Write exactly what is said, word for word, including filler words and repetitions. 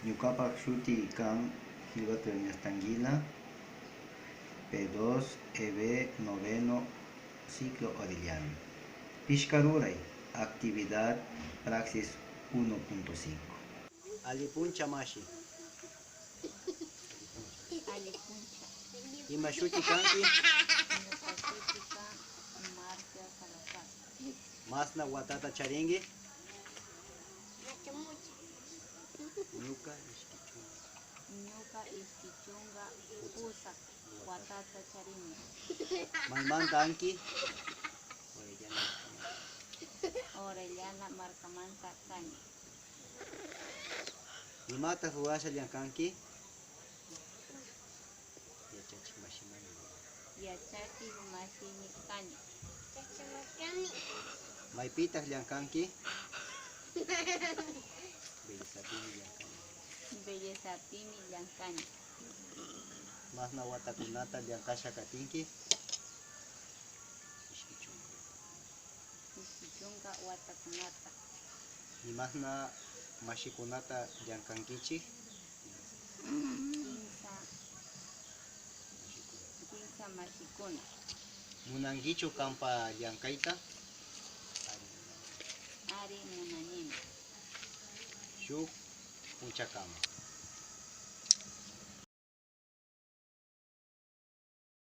Ñuqapa shutii kan Gilberto Ernesto Anguila, P dos E B noveno ciclo Orellana. Pishqa ruray, actividad praxis uno punto cinco. Alli puncha, mashi. Alli puncha. Ima shuti kanki? Ñuqa shuti kan Marcia Salazar. Masna watata charinki? Ñuqa iskay chunka. Ñuqa iskay chunka pusaq watata charini. Maymanta kanki? Orellana markamanta kani. Imata ruwashallan kanki? Yachachiq mashimari. Yachachiq mashimi kani. Maypitaq llamkanki? Bellezapimi llamkani. Bellezapimi llamkani. Masna watakunata llamkasha katinki? Iskay chunka. Iskay chunka watakunata. Imasna mashikunata llamkankichik? Kimsa, kimsa mashikuna. Munankichu qampa llamkayta? Ari, munanimi. Shuk punchakama.